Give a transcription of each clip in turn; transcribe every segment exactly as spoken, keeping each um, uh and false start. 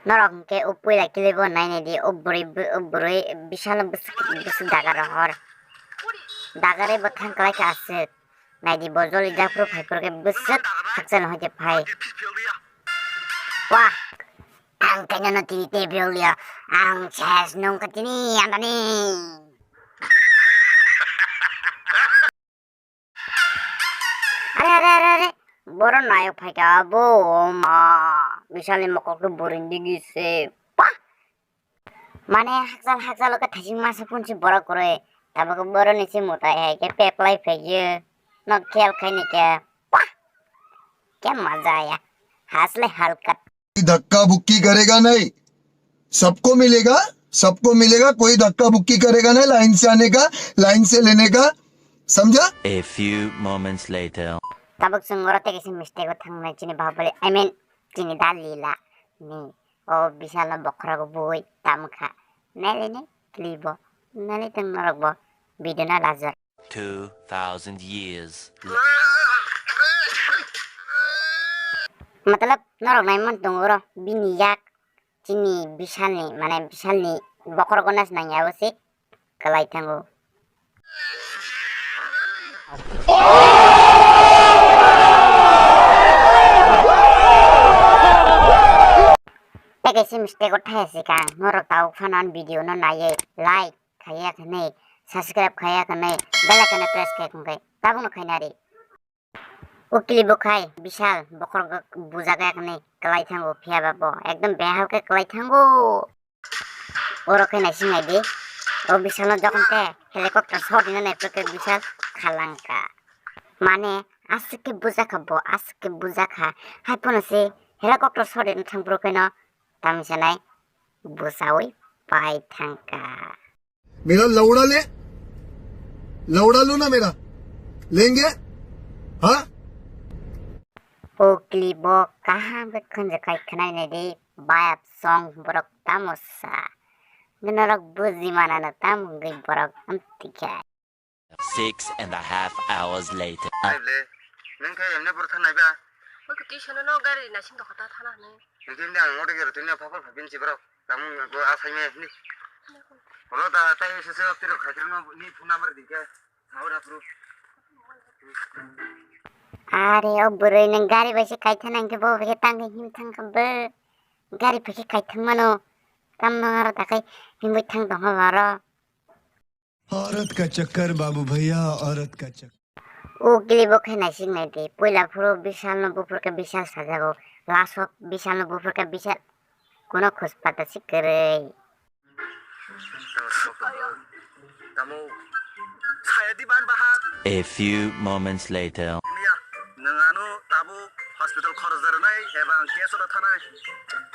Norok hwnkhe o puila kilibo nainai di, o bwrwi, o bwrwi bisalo bwswk, bwswk dagar rohor. Dagarwi bo thang kwlai kha aswk. Naidi bo joli japhuru phaiphuru khe bwswk hakchal hoite phai. Wah! Ang khe nono tini tei phiyok liya. Ang ses nung kha tini andani. Are, are, are, are. Boro nayok phaikha abo, o ma. Bisalni mokol khe burindi gise. Pah! Mane hakjal hakjal khe thaising masa punsi borok kwrwi. Tabuk boroni se mwtai hai khe peplai phaikhe. Nok khel khaini khe. Pah! Kya maza aya. Hasle halkat. धक्का बुक्की करेगा नहीं, सबको मिलेगा, सबको मिलेगा, कोई धक्का बुक्की करेगा नहीं, लाइन से आने का, लाइन से लेने का, समझा? A few moments later. Tabuk chwng oro tei kaisa mistake o thangnai chini bahubali, I mean, chini dalila ni o bisalo bokhorok bui tamkha. Neli ni klibo, neli tong norok bo video na lajar. Two thousand years. Matlab, norok nai man tongo oro, bini yak, chini bisalni, mane bisalni bokhorok nas nang yabo se kwlai thango. Tei kaisa mistake o thaya sikang, norok tabuk phano ani video no naiwi like khaiya khnwi, subscribe khaiya khnwi, bell icon no press khai khwngkhe tabukno khainari. O kili bo khai bisal bokhorok bujak ya khnwi kwlai thango, phiya ba bo ekdom behal khe kwlai thango. Oro khe naising nai di, o bisalno jokhon khe helicopter sodina nai phuru khe bisal khalangka. Mane aswk khe bujakha bo, aswk khe bujakha. Hai phano se helicopter sodina thang phuru khe no tamo sanai bwchaui pai thangka. मेरा लौड़ा ले, लौड़ा लो ना मेरा, लेंगे? हाँ? O kili bo kaham khe khunju khai khwnai nai di, bayap song borok tamo sa. Norok buji mana no tamo wngwi borok amtwi khe. Six and a half hours later. Nai le, nwng khe emne bwrwtha naiba? Oke, tuition no gari naising tongkha ta thana hwnwi. Hwnkhe ang oro gari tini phapal phaipinsi borok. Tamo wngkha ko asai me hwnwi. Holo da, tai se se tiro khaitri no ni phone number di khe. Haura pro. Are o bwrwi nwng gari bai se kaithana hwnkhe bo bai khe tangwi him thang kha bo. Gari bai khe kaithang mano. Tamno aro takhai himwi thang tongkha bo aro. औरत का चक्कर बाबू भैया, औरत का चक्कर। O kili bo khe naising nai di. Puila phuru bisal no buphur khe bisal sajago. Last o bisal no buphur khe bisal. Kuno khus pata si kwrwi. Tamo. Saya di ban baha. A few moments later. Miya, nwng ano tabuk hospital khorok jarwnai eba ang case o thanai.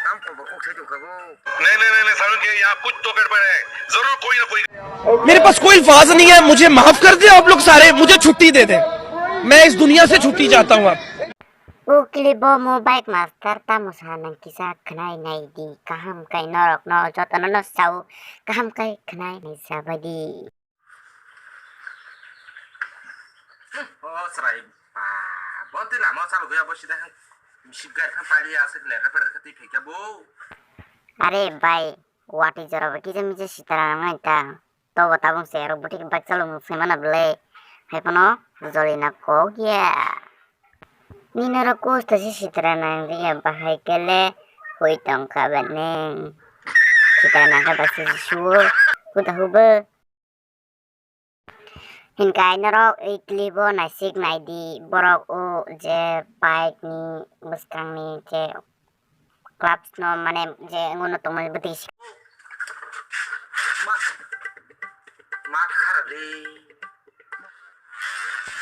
Tam kobo kok thai tongkha bo. नहीं, नहीं, नहीं, नहीं, सारुण के यहाँ कुछ तो गड़बड़ है। जरूर कोई ना कोई। मेरे पास कोई अल्फाज नहीं है, मुझे माफ कर दे आप लोग सारे, मुझे छुट्टी दे दे, मैं इस दुनिया से छुट्टी चाहता हूँ आप। O kili bo mo bike master tamo sa nang kisa khnai nai di, kaham kai norok no joto no no sao, kaham kai khnai nai sa bai di. O chwrai ba, bo twi lama o chalogwi abo sida hang misip gari kha pali aswk lekha pera kha twi phaikha bo. Are bai, watwi jora bo kisa misa sitara nang nai ta. Tobo tabuk se aro butik bike chalokmung se mana bwle. Hai phano jolina kok ya. Nini oro kosto se sitra nang ya bahai kele hui tongkha ba neng. Sitra nang kha ba se suo. Huda hubo. Hinkai norok ei clip o naisik nai di borok o je bike ni bwskang ni je clubs no mane je ngono tongmani bwtwi si.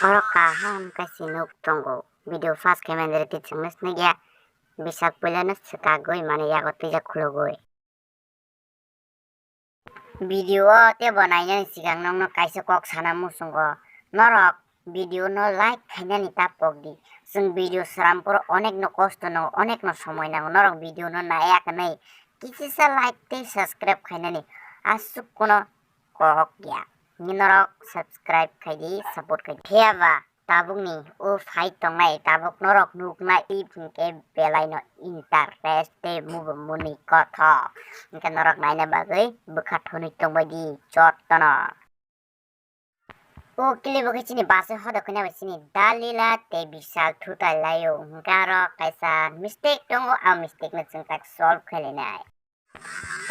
Oro kaham khe si nuk tongo. Video fast khe mendri twi chwngno sinigya. Bisak puilano swkagwi mane yago twija khulugwi. Video o teibo nainani sigang nokno kaisa kok sana muchungo. Norok video no like khainani ta pokdi. Chwng video swramporo onekno kosto nango, onekno somoi nango. Norok video no naiya kwnwi kisisa like tei subscribe khainani aswk kuno kok ya. Hwnwi norok subscribe khaidi, support khaidi. Phiyaba tabukni o fight tongnai, tabuk norok nuknai, hinkhe belaino interest tei mubo muni kothok. Hinkhe norok naina bagwi bwkha thonwi tongbaidi jotono. O clip o khe chini bus o hodok khe nai bai chini Dalila tei Bishal thutai laio. Hinkhe aro kaisa mistake tongo, a mistake no chwng tak solve khlai nai.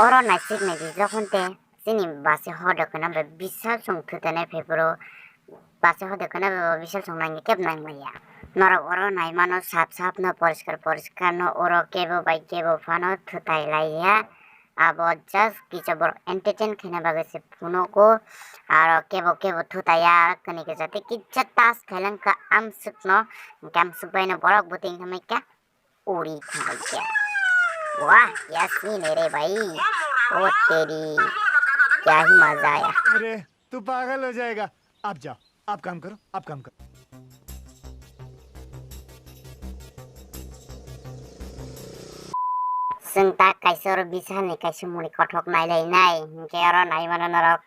Oro naisik naidi jokhon te chini bus o hodok khe nai bai Bishal chwng thutai nai phai phuru bus o hodok khe nai bai Bishal chwng nangya kebo nang maya. Norok oro nai mano sap sap no poriskar poriskar no oro kebo bai kebo phano thutai laiya. Abo just kisa borok entertain khaina bagwi se phunugo. Aro kebo kebo thutaya kani kisa tei kisa tas khailang kha amswkno, hinkhe amswk baino borok bwtwi wngkha maikha uri thangbaikha. Wah, kya scene hai re bhai. O teri, kya hi maza aaya. अरे, तू पागल हो जाएगा। आप जाओ, आप काम करो, आप काम करो। Chwng ta kaisa oro Bishalni kaisa muni kothok nailainai, hinkhe oro naimano norok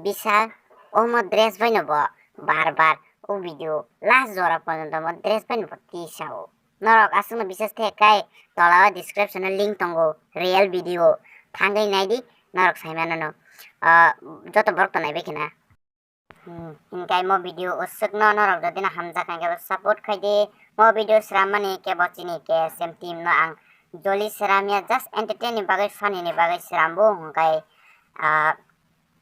Bishal omo dress baino bo bar bar o video last jora porjonto omo dress baino bo tisao. Norok aswkno bisas khe kai tola o description o link tongo real video thangwi naidi norok saimano no. Ah, joto borok to naibai khena. Hmm, hinkhe mo video o swkno norok jodi no hamjak hinkhe bo support khaidi. Mo video swrammani khe bo chini K S M team no ang joli swramya, just entertain ni bagwi, funny ni bagwi swrambo hinkhe, ah,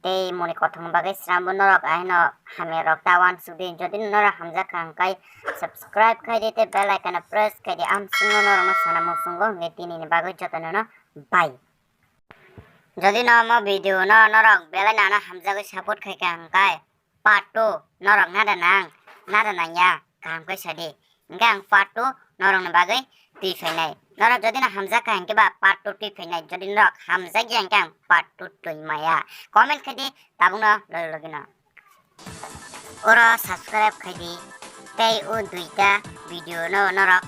tei moni kothong bagwi swrambo norok ahino hamya rok ta uansukdi. Jodi no norok hamjak kha hinkhe subscribe khaidi tei bell icon o press khaidi, amswkno norokno sana muchungo hinkhe tinini bagwi jotono no bye. Jodi no omo video no norok belai nano hamjagwi support khai kha hinkhe part two norok nada nang, nada nangya kaham khe sadi. Hinkhe ang part two norokni bagwi twi phainai. Norok jodi no hamjak kha hinkhe ba part two twi phainai. Jodi norok hamjakya hinkhe ang part two twi maya. Comment khaidi tabukno logi logi no. Oro subscribe khaidi tei o duita video no norok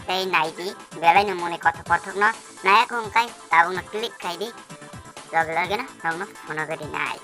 tei naidi, belai no moni kothok kothok no naya kho hinkhe tabukno click khaidi, logi logi no norokno phunugo rinai.